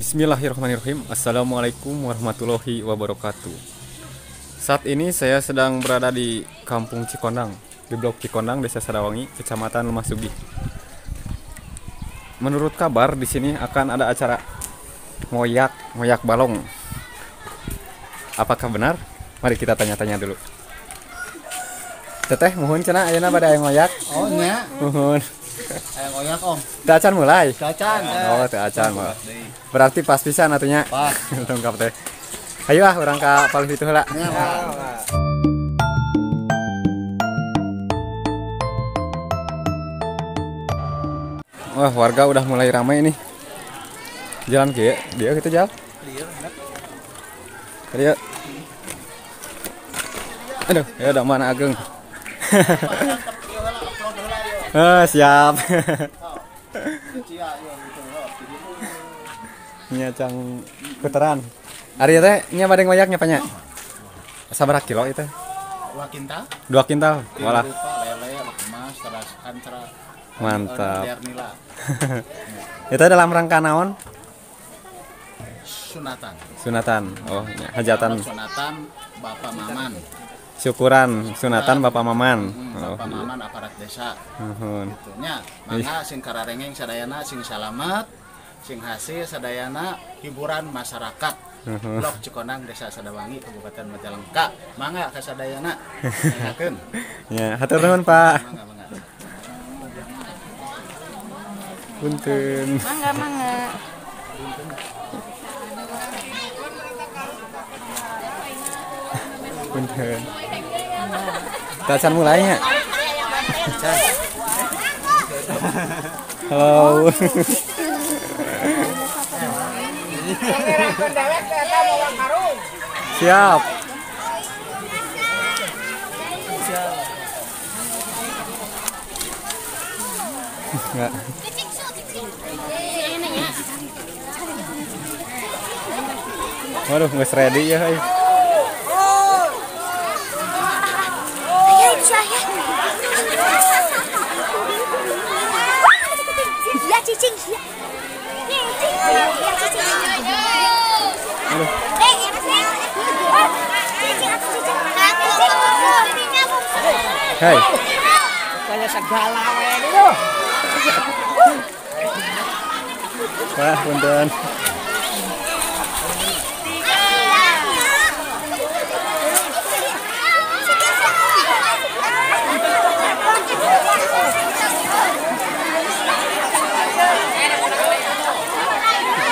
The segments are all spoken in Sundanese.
Bismillahirrahmanirrahim. Assalamualaikum warahmatullahi wabarakatuh. Saat ini saya sedang berada di Kampung Cikondang, di Blok Cikondang, Desa Sadawangi, Kecamatan Lemahsugih. Menurut kabar di sini akan ada acara ngoyak, ngoyak balong. Apakah benar? Mari kita tanya-tanya dulu. Teteh, muhun cenah ayeuna bade aya ngoyak. Oh nya. Muhun. Aya ngoyak om. Teu acan mulai. Teu acan. Oh, teu acan mah. Berarti pas pisan atunya. Pas. Lengkap teh. Ayo ah urang ka palih ditu heula. Wah, warga udah mulai ramai nih. Jalan kieu, dia gitu jalan. Dia. Aduh, ya udah mana ageng. Oh, siap. Nya cang puteran. Ari teh nya bade ngoyak nya nya. Sabaraha kilo ieu teh? 2 kintal. 2 kintal. Walah. Lele, emas, teras kancra. Mantap. Itu dalam rangka naon? Sunatan. Sunatan. Oh, nya hajatan. Sunatan Bapak Maman. Syukuran sunatan Bapak Maman. Bapak Maman aparat desa. Nuhun. Gitu nya. Mangga sing kararengeng sadayana sing salamet, sing hasil sadayana hiburan masyarakat. Blok Cikondang, Desa Sadawangi, Kabupaten Majalengka. Mangga ka sadayana. Ngakeun. Ya, hatur nuhun, Pak. Mangga, mangga. Punten. Mangga, mangga. Punten. Tacan mulainya. Halo. Siap. Enggak. Waduh, nggak ready ya, hai. Hei. Kayak segala we gitu. Wah, punten.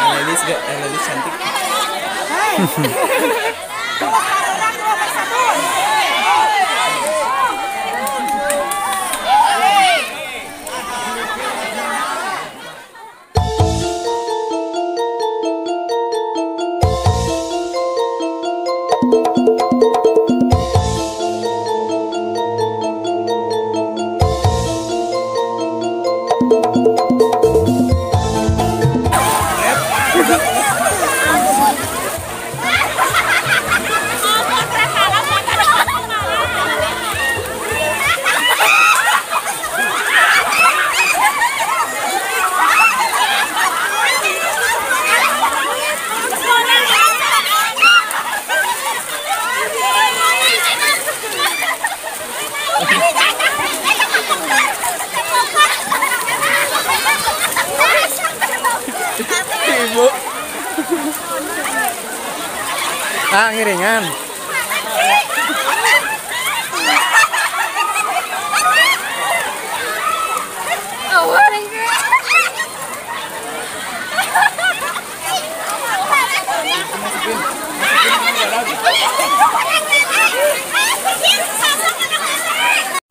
Lelis gak? Lelis cantik. Ibu. Ah, ngiringan.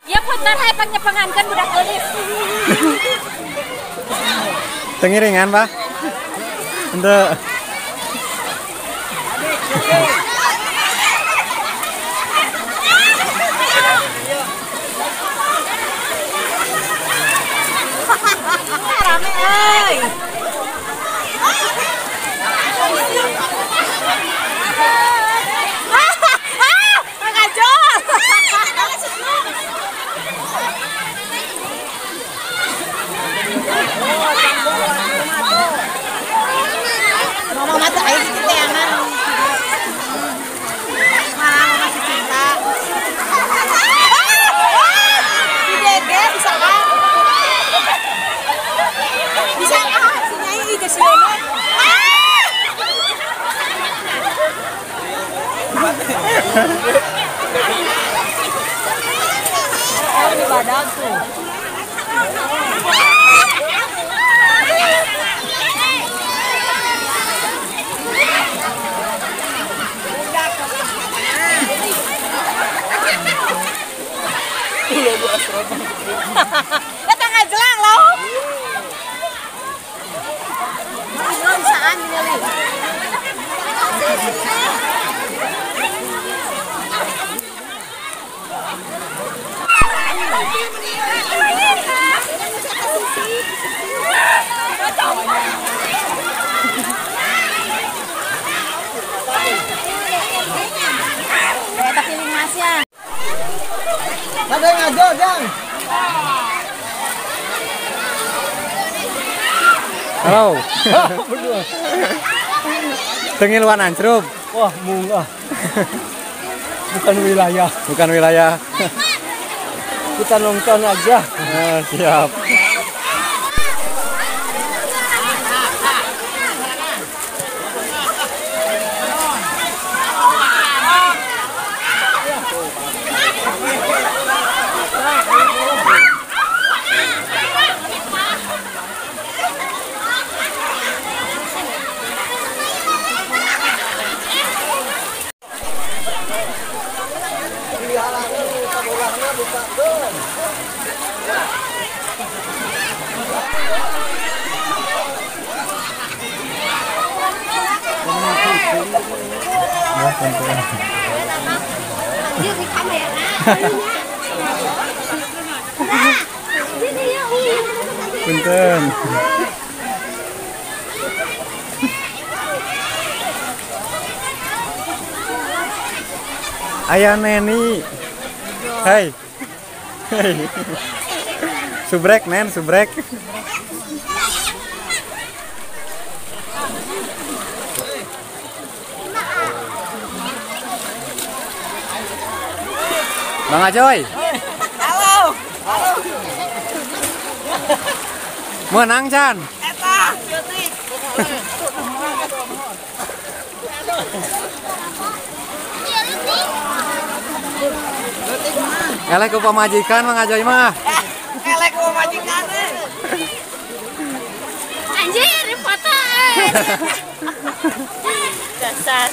Ya punten hae pangnyepengankeun budak geulis. Teu ngiringan, Pak. Ente. Rame euy. Oh, di badak tuh. Eta ngajelang loh. Belum saan ningali. Eta piling masnya. Ada ngajo, Jang. Halo. Berdua. Tengiluan ancrub. Wah, munggah. Bukan wilayah. Bukan wilayah. Kita nonton aja. Nah, siap. Punten. Ayah Neni. Hai. Hai. Subrek Nen, subrek. Bang Acoy. Halo. Halo. Menang Chan. Eta, leutik. Elek ku pamajikan Mang Acoy mah. Elek ku pamajikan. Anjir, foto. Dasar.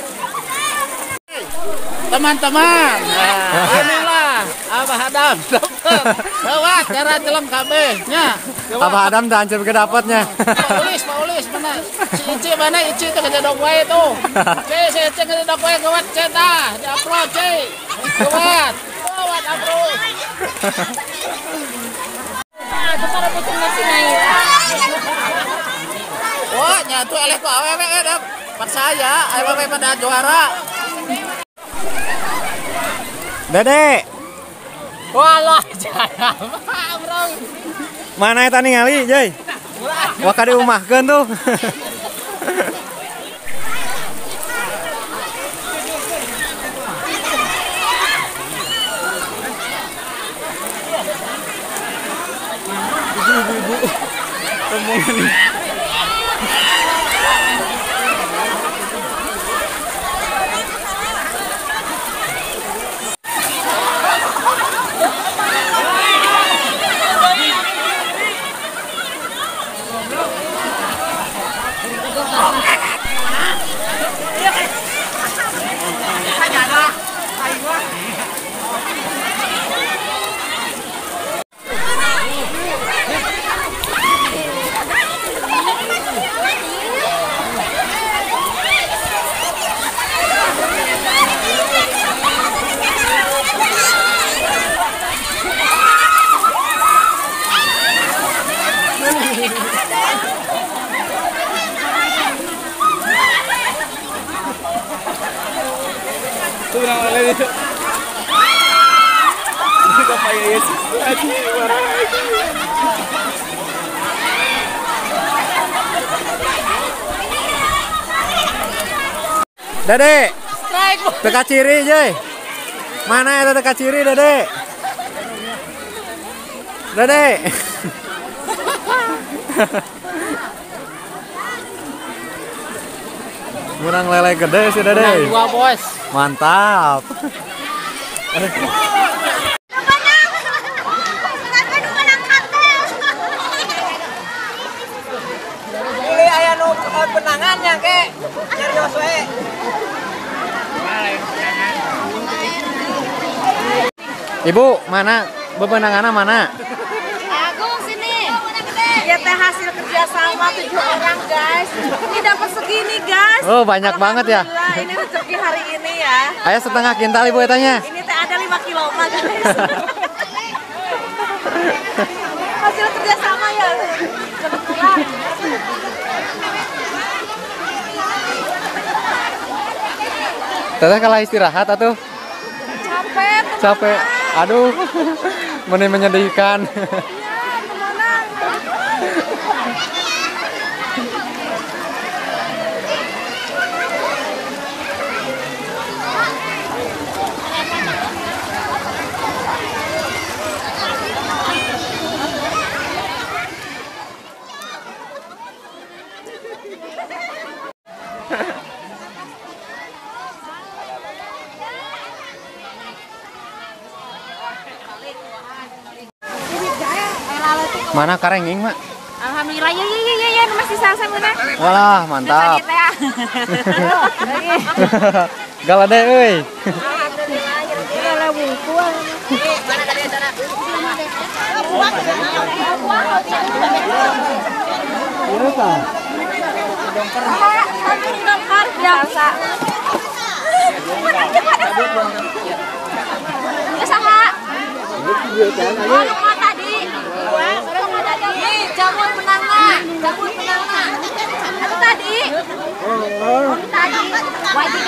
Teman-teman, nah, inilah Abah Adam dapat. Lewat cara celeng kabeh nya. Abah Adam dah hancur ke dapatnya. Pak Ulis mana? Si Ici mana? Ici itu ngedok wae tuh. C, si Ici ngedok wae gawat C tah, di-upload C. Gawat. Gawat upload. Aduh, para putung nasi naik. Wah, nyatu eleh ku awewe dap. Percaya, awewe pada juara. Dede. Walah, jangan bro. Mana eta ningali, Jay? Wah, ka diumahkeun tuh. Ibu-ibu. Rombongan ini. Dede, teka ciri, Jay. Mana itu teka ciri, Dede? Dede. Menang lele gede sih Dede. Menang 2 bos. Mantap. Beli aya nu penangannya ke. Serius we. Ibu, mana bebenanganna mana? Agung sini. Ya teh hasil kerjasama 7 orang guys. Ini dapat segini guys. Oh banyak banget ya. Ini rezeki hari ini ya. Ayo setengah kintal ibu etanya. Ini teh ada 5 kilo mah guys. Hasil kerjasama ya. Kebetulan. Teteh kalah istirahat atuh. Capek. Capek. Aduh. Meni menyedihkan. Mana karenging, Mak? Alhamdulillah, ya ya ya ya masih salsa mana? Walah, mantap. Galade euy. Alhamdulillah, ya wungkul. Dongkar biasa. Saha? Tadi. Jamur menangna, jamur menangna. Anu tadi. Tadi wajib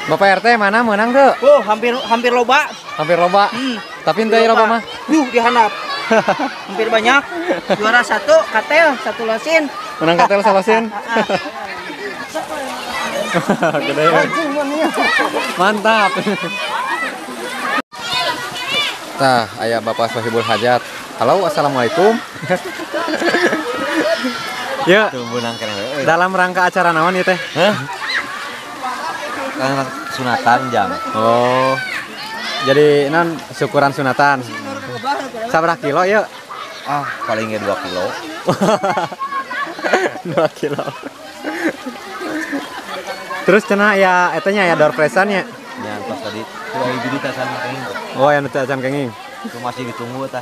Bapak RT mana menang tuh? Oh, hampir loba. Hampir loba. Tapi ente loba mah. Duh, dihandap. Hampir banyak. Juara 1 katel, 1 losin. Menang katel salosin. Gede. Mantap. Tah, aya Bapak Sohibul Hajat. Halo, assalamualaikum. Ya. Dalam rangka acara naon ieu teh? Hah? Sunatan jam. Oh. Jadi non syukuran sunatan. Sabaraha kilo ya? Ah, palingnya 2 kilo. 2 kilo. Terus cenah ya eta nya ya door prize-an nya. Ya, pas tadi tuh jadi tasan kenging. Oh, yang tasan kenging. Itu masih ditunggu tah.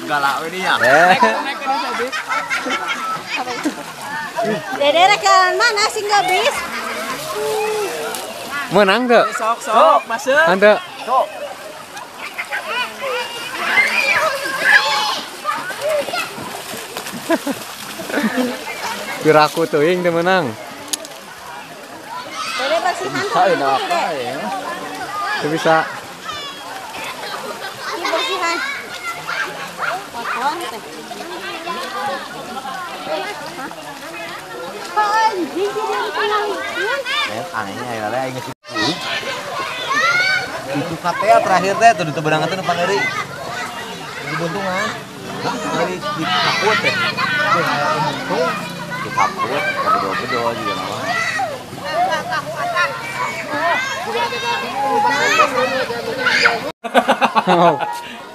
Galak ini ya. Dede rekan mana sih nggak bis? Menang tuh. Sok sok masuk. Ante. Sok. Piraku teuing teu menang. Dede bersihan. Teu bisa. Bersihan. Kotor teh. Anehnya ya lele aing geus. Itu katea terakhir teh tuh diteberangan teh nu pandeuri. Dibuntungan. Dari di kaput teh. Di kaput, kabedol-bedol juga nama.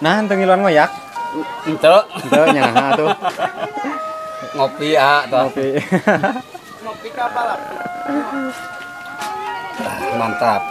Nah, henteu ngiluan ngoyak. Henteu. Henteu nya naha atuh. Ngopi ah tuh. Ngopi. Ngopi ka balap. Mantap.